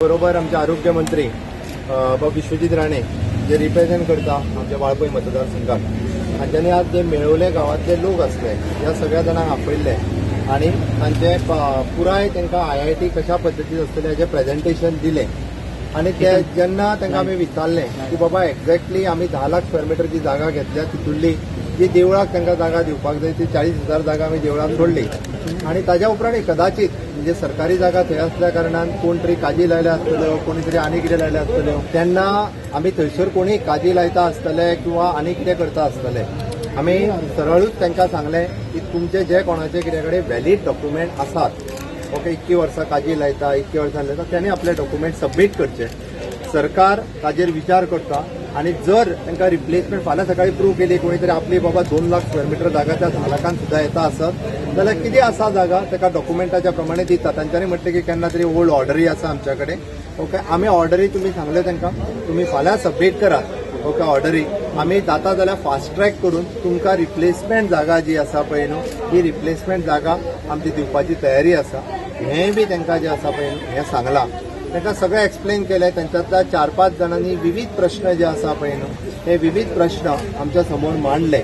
बरोबर आमचे आरोग्य मंत्री बाब विश्वजीत राणे जे रिप्रेझेंट करता आमच्या वाळपय मतदारसंघात आनी तांणी आज जे मेळवले गांवांतले लोक आसले ह्या सगळ्या जाणांक आपयल्ले आनी तांचे पुराय तांकां आयआयटी कशा पद्दतीन आसतलें हाजें प्रेझेंटेशन दिलें. आनी ते जेन्ना तांकां आमी विचारलें की बाबा एक्झॅक्टली आमी 10 लाख स्क्वेअर मिटरची जागा घेतल्या, तितूंतली जी देवळाक तांकां जागा दिवपाक जाय ती 40,000 जागा आमी देवळाक सोडली आनी ताज्या उपरांत कदाचित म्हणजे सरकारी जागा थंय असल्या कारणान कोण तरी काजी लायल्या आसतल्यो, कोणी तरी आनी कितें लायल्या आसतल्यो. तेन्ना आमी थंयसर कोणी काजी लायता आसतले किंवा आनी कितें करता आसतले, आमी सरळूच तांकां सांगलें की तुमचे जे कोणाचे कितें कडेन व्हॅलीड डॉक्युमेंट आसात, ओके, इतकी वर्सां काजी लायता, इतकी वर्सां लायता, त्यांनी आपले डॉक्युमेंट सबमीट करचे. सरकार ताजेर विचार करता आनी जर तांकां रिप्लेसमेंट फाल्यां सकाळी प्रूव केली कोणी तरी आपली बाबा 2 लाख स्क्वेअर मिटर जागा त्या 10 लाखान सुद्दां येता आसत जाल्यार कितें आसा जागा ताका डॉक्युमेंटाच्या प्रमाणे दिता. तांच्यांनी म्हटलें की केन्ना तरी ओल्ड ऑर्डरी आसा आमच्या कडेन. ओके, आमी ऑर्डरी तुमी सांगले तांकां, तुमी फाल्यां सबमीट करात. ओके, ऑर्डरी आमी जाता जाल्यार फास्ट ट्रॅक करून तुमकां रिप्लेसमेंट जागा जी आसा पळय न्हू, ही रिप्लेसमेंट जागा आमची दिवपाची तयारी आसा, हेंय बी तांकां जें आसा पळय न्हू हें सांगलां. तांकां सगळें एक्सप्लेन केलें. तांच्यांतल्या चार पांच जाणांनी विवीध प्रश्न जे आसा पळय न्हू, हे विवीध प्रश्न आमच्या समोर मांडले.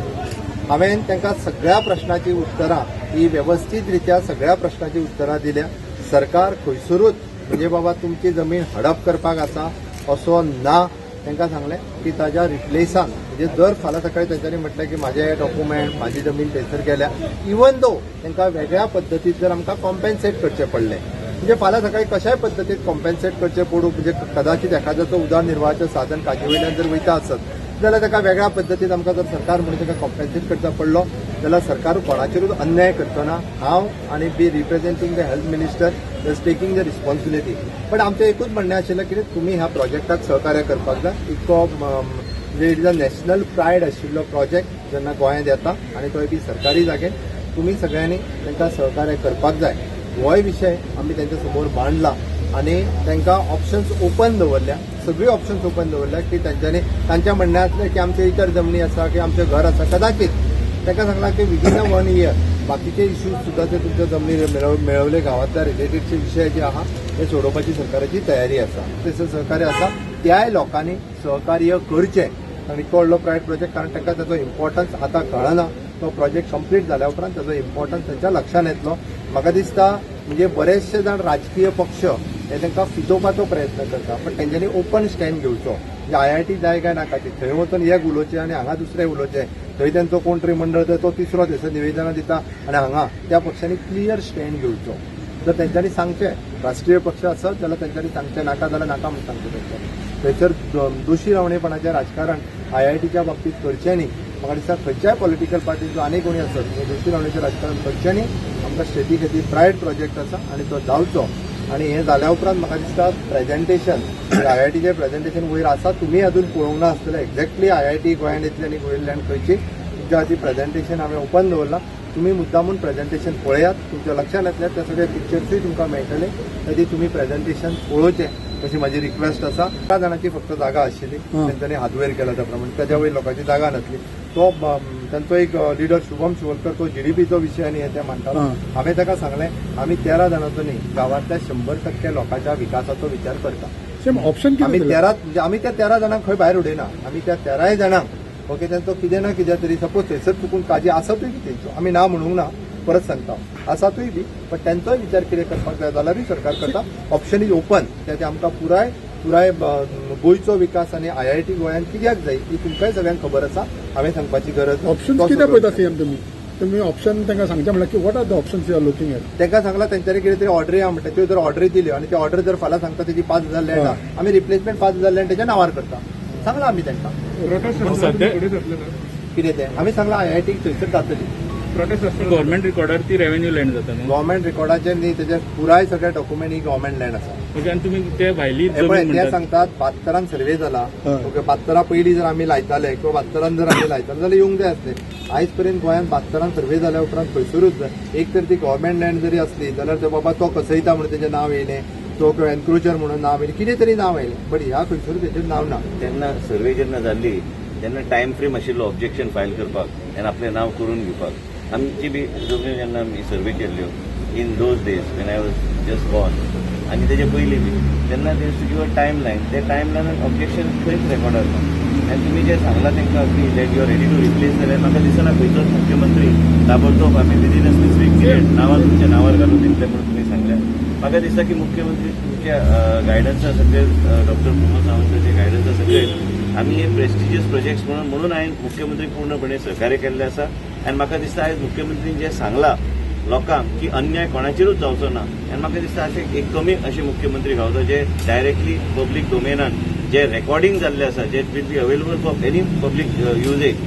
हांवें तांकां सगळ्या प्रश्नाची उत्तरां ही वेवस्थीत रित्या सगळ्या प्रश्नाची उत्तरां दिल्या. सरकार खंयसरूच म्हणजे बाबा तुमची जमीन हडप करपाक आसा असो ना. तांकां सांगलें की ताज्या रिप्लेसान म्हणजे जर फाल्यां सकाळी तांच्यांनी म्हटलें की म्हाजे हे डॉक्युमेंट, म्हाजी जमीन थंयसर गेल्या, इवन दो तांकां वेगळ्या पद्दतीन जर आमकां कॉम्पेन्सेट करचें पडलें, म्हणजे फाल्यां सकाळी कशाय पद्दतीन कॉम्पेन्सेट करचें पडूं, म्हणजे कदाचित एखाद्याचो उदरनिर्वाहाचें साधन काजी वयल्यान जर वयता आसत जाल्यार ताका वेगळ्या पद्दतीन आमकां जर सरकार म्हणून ताका कॉम्पेन्सेट करचो पडलो जाल्यार सरकार कोणाचेरूच अन्याय करचो ना. हांव आनी be representing the health minister is taking the responsibility, but आमचें एकूच म्हणणें आशिल्लें की तुमी ह्या प्रोजेक्टाक सहकार्य करपाक जाय. इतको म्हणजे it is a national pride आशिल्लो प्रोजेक्ट जेन्ना गोंयांत येता आनी तोय बी सरकारी जागेर, तुमी सगळ्यांनी तांकां सहकार्य करपाक जाय. होय विशय आमी तांच्या समोर मांडला आनी तांकां ऑप्शन्स ओपन दवरल्या, सगळी ऑप्शन्स ओपन दवरल्या की तांच्यांनी तांच्या म्हणणें आसलें की आमचे इतर जमनी आसा की आमचें घर आसा. कदाचित तांकां सांगलां की विदीन अ वन इयर बाकीचे इश्यूज सुद्दां ते तुमच्या जमनी मेळवले गांवांतल्या रिलेटेडचे विशय जे आहा ते सोडोवपाची सरकाराची तयारी आसा. तसो सहकार्य आसा त्याय लोकांनी सहकार्य करचें कारण इतको व्हडलो प्रायड प्रोजेक्ट, कारण तांकां ताचो इम्पॉर्टन्स आतां कळना. तो प्रोजेक्ट कंप्लीट जाल्या उपरांत ताचो इम्पॉर्टन्स तांच्या लक्षांत येतलो. म्हाका दिसता म्हणजे बरेचशे जाण राजकीय पक्ष हे तांकां फितोवपाचो प्रयत्न करता, पण तेंच्यांनी ओपन स्टँड घेवचो. म्हणजे आयआयटी जाय काय नाका ती थंय वचून एक उलोवचें आनी हांगा दुसरें उलोवचें, थंय तेंचो कोण तरी मंडळ तर तो तिसरो थंयसर निवेदनां दिता आनी हांगा त्या पक्षांनी क्लियर स्टँड घेवचो. जर तेंच्यांनी सांगचें राष्ट्रीय पक्ष आसत जाल्यार तेंच्यांनी सांगचें, नाका जाल्यार नाका म्हूण सांगचें. तेंच्यांनी थंयसर दोशी रावणेपणाचें राजकारण आयआयटीच्या बाबतीत करचें न्ही. म्हाका दिसता खंयच्याय पॉलिटिकल पार्टीचो आनी कोणी आसत म्हणजे दोशी रावणेचें राजकारण करचें न्ही. आमकां स्टेटी खातीर प्रायड प्रोजेक्ट आसा आनी तो जावचो. आनी हें जाल्या उपरांत म्हाका दिसता प्रेझेंटेशन, आयआयटीचें प्रेझेंटेशन वयर आसा, तुमी अजून पळोवंक ना आसतलें. एक्झॅक्टली आयआयटी गोंयांत येतली आनी वयर लँड खंयची तुमच्या खातीर प्रेझेंटेशन हांवें ओपन दवरलां. तुमी मुद्दामून प्रेझेंटेशन पळयात, तुमच्या लक्षांत येतलें. ते सगळे पिक्चर्सूय तुमकां मेळटले. ताची तुमी प्रेझेंटेशन पळोवचें अशी म्हाजी रिक्वेस्ट आसा. 11 जाणांची फक्त जागा आशिल्ली, तेंच्यांनी हात वयर केला त्या प्रमाणे. ताच्या वयर लोकांची जागा नासली. तो तांचो एक लिडर शुभम शिवलकर, तो जीडीपीचो विशय आनी हे ते मांडटालो. हांवें ताका सांगलें, आमी 13 जाणांचो न्ही, गांवांतल्या 100% लोकांच्या विकासाचो विचार करता. सेम ऑप्शन आमी कितें दिलें? 13 म्हणजे आमी त्या 13 जाणांक खंय भायर उडयना. आमी त्या तेराय जाणांक, ओके, तांचो कितें ना कितें तरी सपोज थंयसर चुकून काजी आसतूय बी तेंचो, आमी ना म्हणूंक ना, परत सांगता, आसातूय बी, पण तांचोय विचार कितें करपाक जाय जाल्यारूय सरकार करता. Option is open. ते आमकां पुराय पुराय गोंयचो विकास आनी आयआयटी गोंयांत कित्याक जाय ही तुमकांय सगळ्यांक खबर आसा, हांवें सांगपाची गरज ना. ऑप्शन तो कितें सगळो पळयता विचार. सीएम तुमी तुमी ऑप्शन तांकां सांगचें म्हणल्यार की what are the options you are looking at? तांकां सांगला, तेंच्यांनी कितें तरी ऑर्डरी आहा म्हणटा, त्यो जर ऑर्डरी दिल्यो आनी त्यो ऑर्डर जर फाल्यां सांगता तेजी 5000 लँड आहा, आमी रिप्लेसमेंट 5000 लँड तेच्या नांवार करता, सांगलां आमी तांकां. प्रोटेस्ट सध्या- कितें तें आमी सांगलां, आयआयटी थंयसर जातली. प्रोटेस्ट आसतलो. गव्हर्मेंट रिकॉर्डार ती रेव्हेन्यू लँड जाता न्हू? गव्हर्मेंट रिकॉर्डाचेर न्ही, तेजे पुराय सगळे डॉक्युमेंट ही गव्हर्मेंट लँड आसा. ओके, आनी तुमी ते भायली हे पळय, जमीन ते म्हणटात. सांगतात 72न सर्वे जाला. ओके, 72 पयलीं जर आमी लायताले किंवा 72न जर आमी लायताले जाल्यार येवंक जाय आसले. आयज पर्यंत गोंयांत 72न सर्वे जाल्या उपरांत खंयसरूच एक तर ती गव्हर्मेंट लँड जरी असली जाल्यार तो बाबा तो कसयता म्हणून तेजें नांव येयलें, तो किंवा एनक्रोचर म्हणून नांव येयलें, कितें तरी नांव येयलें, बट ह्या खंयसरूच तेजेर नांव ना. तेन्ना सर्वे जेन्ना जाल्ली तेन्ना टायम फ्रेम आशिल्लो ऑब्जेक्शन फायल करपाक आनी आपलें नांव करून घेवपाक. आमची बी जमनी जेन्ना आमी सर्वे केल्ल्यो in those days when I was just born. आनी तेजे पयलीं बी तेन्ना they used to give a time line. ते टायम लायनान ऑब्जेक्शन खंयच रेकॉर्डार ना. आनी तुमी जें सांगलां तांकां की that you are ready to replace, जाल्यार म्हाका दिसना खंयचोच मुख्यमंत्री ताबडतोब आमी विदीन अ स्पेसिफीक पिरियड नांवां तुमच्या नांवार घालून दितले म्हणून तुमी सांगल्या. म्हाका दिसता की मुख्यमंत्री तुमच्या गायडन्सा सकयल, डॉक्टर प्रमोद सावंताच्या गायडन्सा सकयल आमी हे प्रेस्टिजियस प्रोजेक्ट्स म्हणून म्हणून हांवें मुख्यमंत्री पूर्णपणे सहकार्य केल्लें आसा. आनी म्हाका दिसता आयज मुख्यमंत्रीन जें सांगलां लोकांक की अन्याय कोणाचेरूच जावचो ना, आनी म्हाका दिसता अशें एक कमी अशे मुख्यमंत्री गावता जे डायरेक्टली पब्लीक डोमेनान जे रेकॉर्डिंग जाल्लें आसा, जे will be available for any public usage.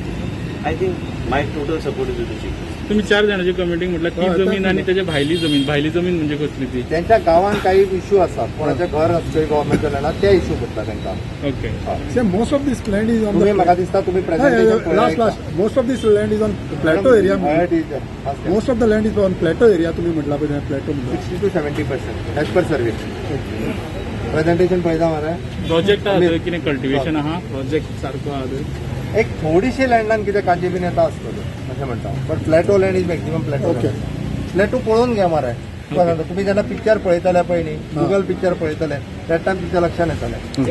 I think my total support is to chief. तुम्ही चार जाणांची कमिटीक म्हटल्यार ती हय, जमीन आनी तेच्या भायली जमीन. भायली जमीन म्हणजे कसली ती? त्यांच्या गांवांत काही इश्यू आसात, कोणाचें घर आसतंय गव्हर्मेंट लँडार, ते इश्यू करता तांकां. Okay. Say most of this land is on तुम्ही म्हाका दिसता तुम्ही presentation last last most of this land is on plateau area. Most of the land is on plateau area. तुम्ही म्हटला पळय प्लॅटो म्हणून. 60 to 70% as per survey. Presentation पळयता मरे. प्रोजेक्ट आहा थंय कितें कल्टिवेशन आहा? प्रोजेक्ट सारको आहा थंय? एक थोडीशी लँडान कितें काजी बीन येता आसतल्यो अशें म्हणटा, but plateau land is maximum plateau. Plateau पळोवन घे मरे. तुम्ही जेन्ना पिक्चर पळयतले पळय न्ही, गुगल पिक्चर पळयतले, that time तुमच्या लक्षात येतलें.